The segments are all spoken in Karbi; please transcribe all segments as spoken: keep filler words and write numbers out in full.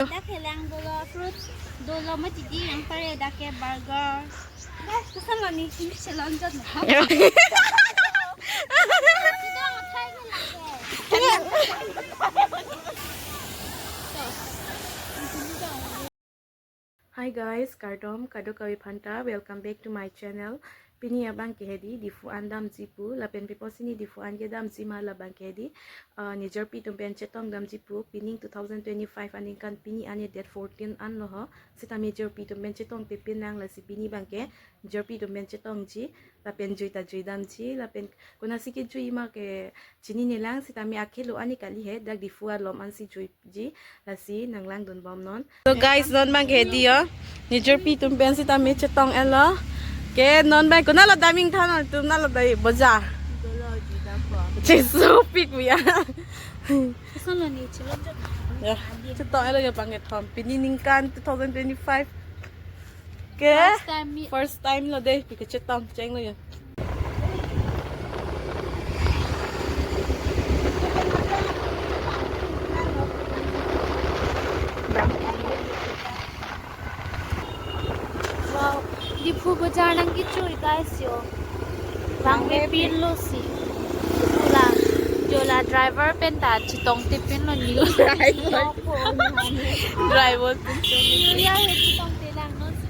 Dak kelang dolo, fruits dolo, mati di, anparke dak ke burger. Guys, koson lo ne, ini chelon jot na. Hi guys, kardom, kadokave aphanta, welcome back to my channel. Pini abang ke hedi, Diphu an damji pu, lapen pi apotsi ne Diphu an kedamji ma labang ke hedi, ah, nejorpi atum pen chetong damji pu, pining two thousand twenty-five aningkan pini ane date fourteen anlo ho, seta nejorpi atum pen chetongte pinlang lasi pini abang ke, nejorpi atum pen chetongji, lapen jui ta jui damji, lapen konatsi kejui ma ke chinine lang, seta me akhelo ani kali he, dak Diphu along ansi juiji, lasi nanglangdun bomnon. So guys, non abang ke hedi ho. Nejorpi atum pen seta me chetong elo. Ke non abang konatlo damji than, atum natlo dai boja. Dolo jui dam po. Cheso pik ya. Koson lo ne, chelon jot. Ya, chetong elo ya abang kethom. Pini ningkan two thousand twenty-five. Ke? First time me- First time lo dei, pi kechetong chenglo ya. Wow, Diphu bojar nangkechui guys yo. Vangvepinlo si. Pura jola driver pen ta chetongte pinlo ne. Driver. Driver. Julia he chetongte lang non si.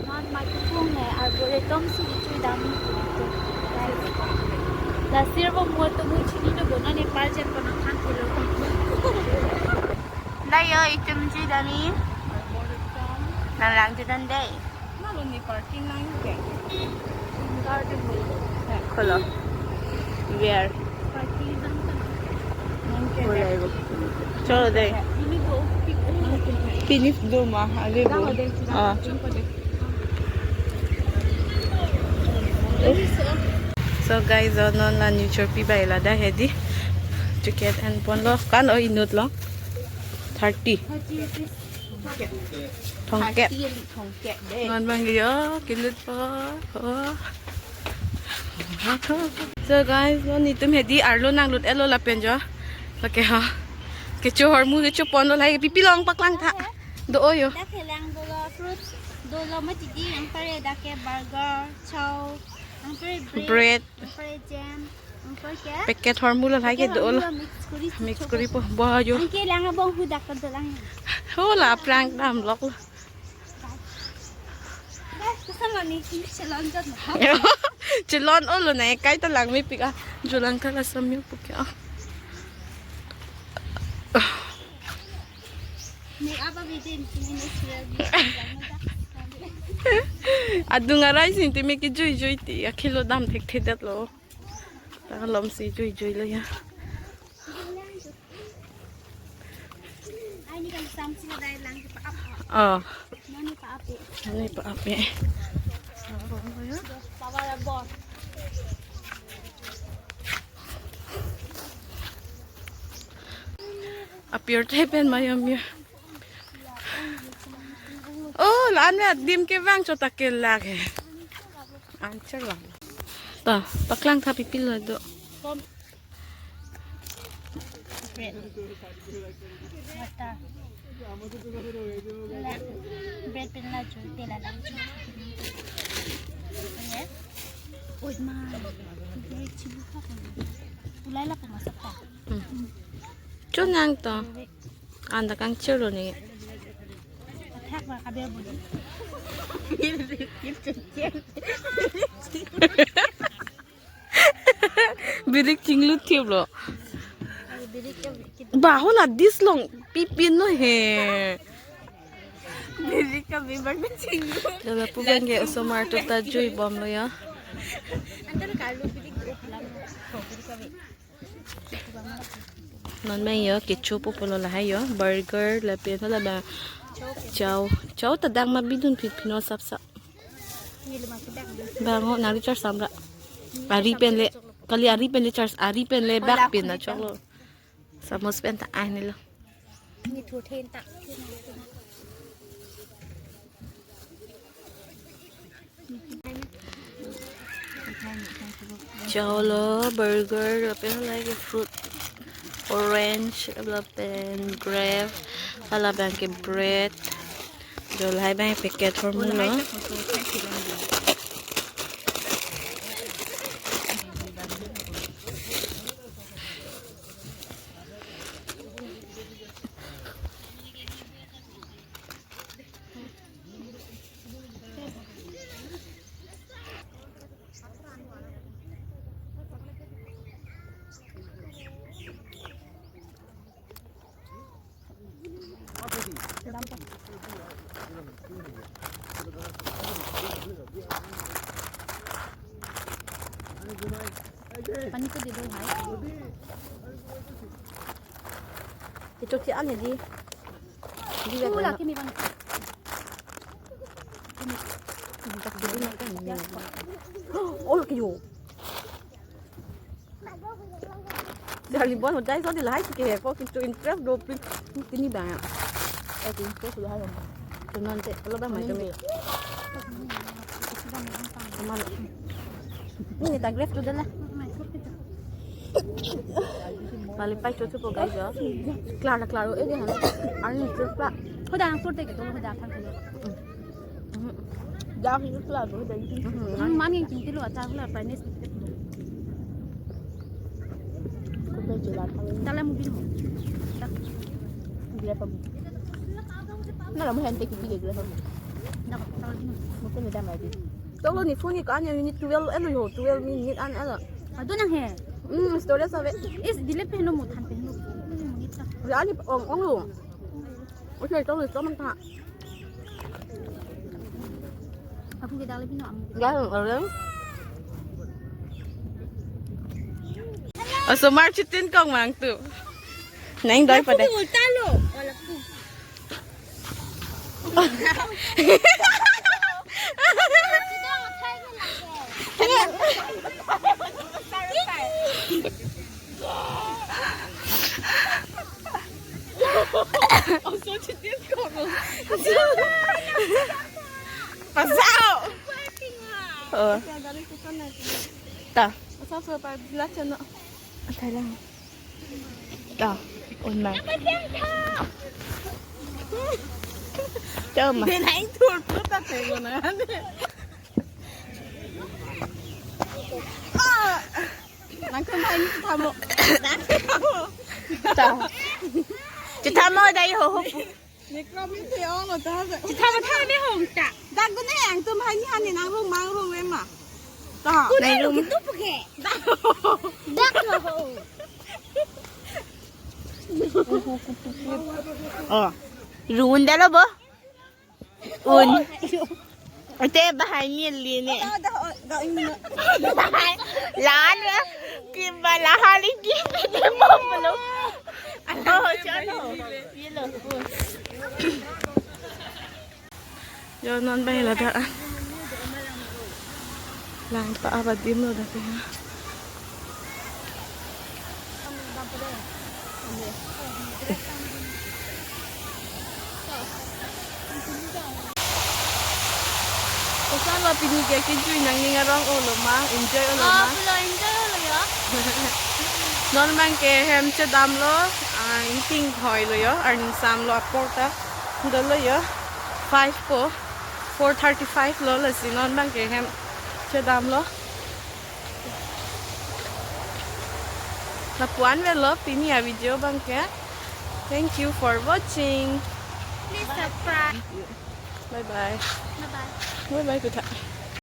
Non mati pung le arboretum si kechui dam. Lasi vo mo to mo chinilo, non ne parcel kono than thelo. Dai yo, itum jui dam ne. Nanglang jui dam dei. Malo ne parking lang ke. Garden. Kholo. Where? Parking lang ta. Kholo ego. Cholo dei. Ini go pick. Pini do ma, age do. Ah. So guys, oh, non la nejorpi bai ladak hedi. Ticket an ponlo kan, oh, inut lo. Thirty. Thirty rupees. Thomkep. Thirty, thomkep dei. Non abang yo, kelut po. Oh. So guys, non itum hedi arlo nanglut elo lapen jo. Lake ha. Kecho hormu kecho ponlo, lahai pipi long paklang tha. Do-o yo. Dak kelang dolo, fruits dolo, mati di, anparke dak ke burger, chow, anparke bread, bread, anparke jam, anparke ke? Packet hormu lo lahai ke. Packet do-o lo. Hormu mix kori, mix kori po, ba jo. Anke lang abang hu dak kedolang. Ho la aphrang damlok lo. Guys, koson lo ne, ini chelon jot na. Chelon olo na, ekai ta lang mepik a. Julang kala samyo pukya. Ne apa bidin, ini natural beauty. Adung arai si tumi kejui jui ti, akhelo dam thekthedetlo. Ta alom si jui jui lo ya. Ai, ini kan samsi na dai lang ke pa-ap. Oh. Nani pa-ap e. Nani pa-ap e. Power bot. Apirthe pen mayam ya. Oh, la-an adim kevang chot ta kelak he. Anchor lang. Ta, paklang tha pipi lo do. Bread. Water. La, bread pen la jute la lang. Ye. Oi ma. Bread chibu ka. Ulai la pemasak ta. Hmm. Chonang to. Anta kangchir lo ne. Athak ba kabe bodi. Birik chinglu thip lo. Birik ke birik. Baho la dis long pipin lo he. Birik ka bibak na chinglu. Dala pu abang ke osomar atum ta jui bom lo ya. Antar kalu birik ko pulang. Birik ka bi. Non abang yo, kecho po pulo lahai yo, burger, lapen hala abang chow, chow ta dak ma bidun phit phino sapsap. Bang ho, nang recharge samra. Ari pen le, kali ari pen le charge, ari pen le bak pen na choklo. Samus pen ta ai ne lo. Ni thu then ta. Cholo, burger, lapen halahai ke fruit, orange, lapen grape, halabang ke bread. Jo lahai abang packet form lo. पानी तो दे दो भाई। Ito si Anne di. Di ba? Wala, na kimi bang. Oh, laki yo. Dari bon hotel so di lahai si ke ko kintu interest do pin kini ba. Eh, kintu sudah lo. Tunon te, kalau ba mai kami. Ini ta grab tu dah lah. Nalipei cho cho po guys yo. Klar na klar o, eh, dia. Ani ni klar. Hoda ang sorte ke to, hoda thang ke. Dak ni klar o, hoda ni. Hmm, man yang kinti lo achar lo, panis. Ko pe jela thang. Tala mungkin ho. Tak. Dia pam. Na la mo hente ki bile dia pam. Nak, tala ni. Mungkin dia mai di. Tolo ni phone ni kan ya minute twelve elo yo, twelve minute an elo. Ado nang he. Hmm, storage ave. Is delete pehno mo than pehno. Minute ta. Ya ni ong ong lo. Oke, tolo to man ta. Apu ke dale pino am. Ya, orang. Osomar chutin kong mang tu. Nang doi pada. Aku ulta lo. Wala ku. Pasao. Oh. Ta. Thailand. Ta, un mai. Chama. Nang kan hai ni tamo. Ta. Chithamo dai ho ho. Ni kromi te ong lo ta. Chithamo thang ni hong ta. Dak gune ang tum hai ni han ni nang hong mang hong we ma. Ta. Nai rum. Dak lo ho. Oh. Run dalo bo. Un. Ate bahai ni li ni. Lan ya. Ki bala hali ki. Mo palo. Oh, chalo. Ye lo. Yo non bai la da. Lang pa abadim lo da pe. Koson lo pini ke kijui nangning arong olo ma, enjoy olo ma. Oh, pulo enjoy olo yo. Non abang ke hem chedam lo, ah, ingting hoi lo yo, arni sam lo apor ta. Dolo yo, five po, four thirty-five lo, lasi non abang ke hem chedam lo. Lapu-an avelo pini a-video abang ke. Thank you for watching. Please subscribe. Bye bye. Bye bye. Bye bye, Kutha.